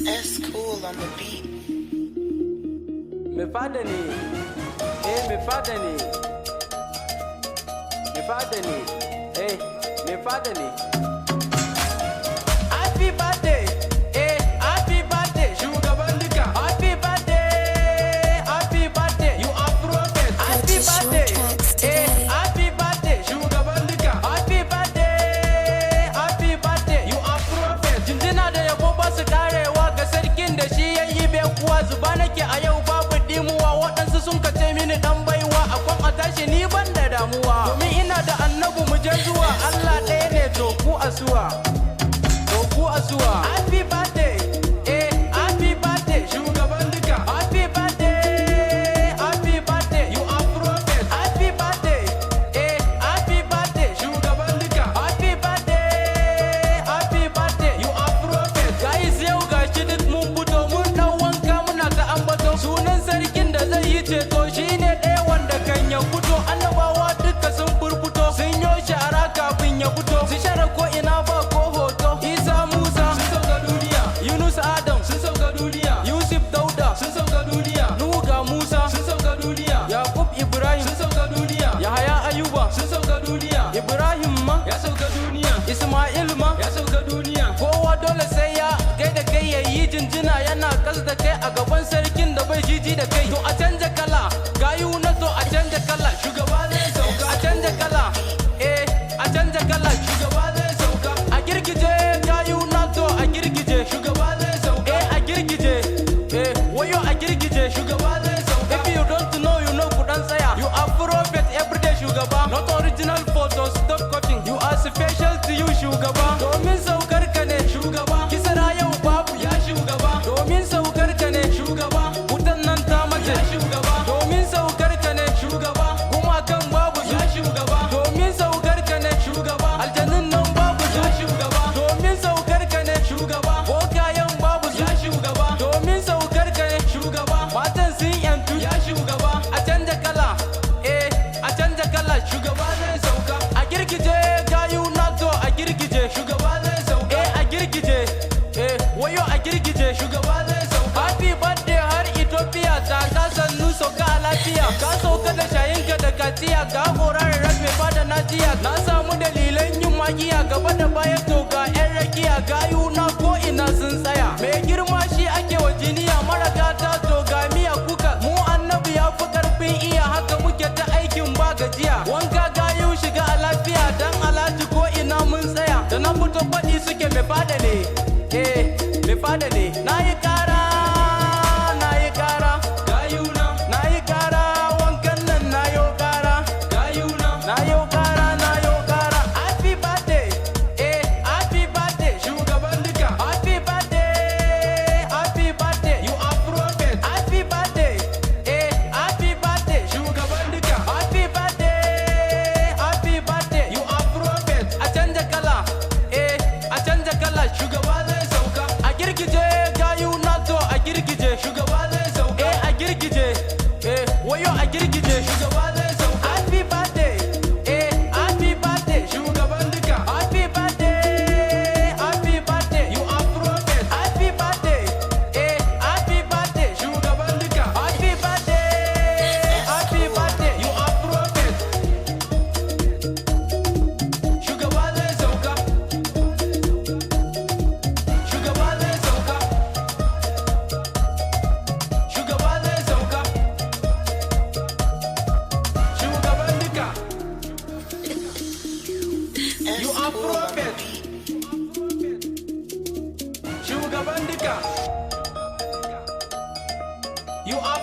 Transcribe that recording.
S Cool on the beat. Mai fada ne, eh, mai fada ne, mai fada ne, eh, mai fada ne. Happy birthday, eh, happy birthday, shugaban duka. Happy birthday, happy birthday, you are prophet. Happy Purchase your birthday, tracks eh, today. Happy birthday, shugaban duka. Happy birthday, happy birthday, you are prophet. Jinjina da yabo ba su karewa ga sarkin da shi ya yi bekuwa. Zuba nake a yau, babu dimuwa. Waɗansu sun kace mini dan baiwa. A kwan a tashi ni ban da damuwa, domin ina da Annabi. Mu je zuwa, Allah ɗaya ne. To ku asuwa, to ku asuwa? Happy birthday, eh, happy birthday, shugaban duka. Happy birthday, happy birthday, you are prophet. Happy birthday, eh, happy birthday, shugaban duka. Happy birthday, happy birthday, you are prophet. Guys, yau gashi duk mun fito, mun dau wanka, muna ta ambato sunan sarkin da zai yi ceto. Shine ɗaya wanda kan ya fito, annabawa duka sun furfuto, sun yo shara kafin ya fito, su share ko ina ba ko hoto. Isa, Musa sun sauka duniya, Yunus, Adam sun sauka duniya, Yusuf, Dauda sun sauka duniya, Nuhu ga Musa sun sauka duniya, Yakub, Ibrahim sun sauka duniya, Yahaya, Ayuba sun sauka duniya, Ibrahim ma ya sauka duniya, Ismail ma ya sauka duniya. Kowa dole sai ya gaida kai, yayi jinjina, yana kas da kai a gaban sarkin da bai jiji da kai. To a canja kala, gayu na so a canja kala, shugaba zai sauka. A canja kala, eh, a canja kala, shugaba zai sauka. A girgije, gayu na so a girgije, shugaba zai sauka. Eh, a girgije, eh, wayo, a girgije, shugaba zai sauka. If you don't know, you know. Ku dan tsaya. You are prophet everyday, shugaba. Not original photo, stop copying. You are special to you, shugaba. Domin saukar ka ne, shugaba, Kisra yau babu, ya shugaba. Domin saukar ka ne, shugaba, wutan nan ta mace, ya shugaba. Domin saukar ka ne, shugaba, gumakan babu, ya shugaba. Domin saukar ka ne, shugaba, aljanun nan babu, ya shugaba. Domin saukar ka ne, shugaba, bokayen babu, ya shugaba. Domin saukar ka ne, shugaba, matan sun yantu, ya shugaba. A canja kala, eh, a canja kala, shugaba zai sauka. A girgije, gayu na so a girgije, shugaba zai sauka. Eh, a girgije, eh, wayo, a girgije, shugaba zai sauka. Happy birthday har Ethiopia. Ta ka sannu, sauka a lafiya. Ka sauka da shayinka da kaciya, ga horar ras mai fada najiya. Na samu dalilan yin magiya gaba da baya. To ga yan rakiya, gayu na ko ina sun tsaya. Mai girma shi ake wa jiniya, mara gata to ga miya kuka. Mu Annabi ya fi karfin iya haka, muke ta aikin ba gajiya. Wanka gayu, shiga a lafiya. Dan Alhaji ko ina mun tsaya. Da na fito faɗi suke, mai fada ne, eh, mai fada ne. Na yi kara, na yi kara, gayuna. Na yi kara, wankan nan na yo kara, gayuna. Na yo kara, na yo kara. Happy birthday, eh, happy birthday, shugaban duka. Happy birthday, happy birthday, you are prophet. Happy birthday, eh, happy birthday, shugaban duka. Happy birthday, happy birthday, you are prophet. A canja kala, eh, a canja kala, shugaba zai sauka. A girgije, gayu na so a girgije, shugaba zai sauka. Eh, a girgije, eh, wayo, a girgije, shugaba zai sauka. Happy birthday, eh, happy birthday, shugaban duka. Happy birthday, happy birthday, you are prophet. Happy birthday, eh, happy birthday, shugaban duka. Happy birthday, happy birthday, you are prophet. Shugaba zai sauka, shugaba zai sauka, shugaba zai sauka, shugaban duka. S You are Cool on the prophet. beat. Shugaban duka. You are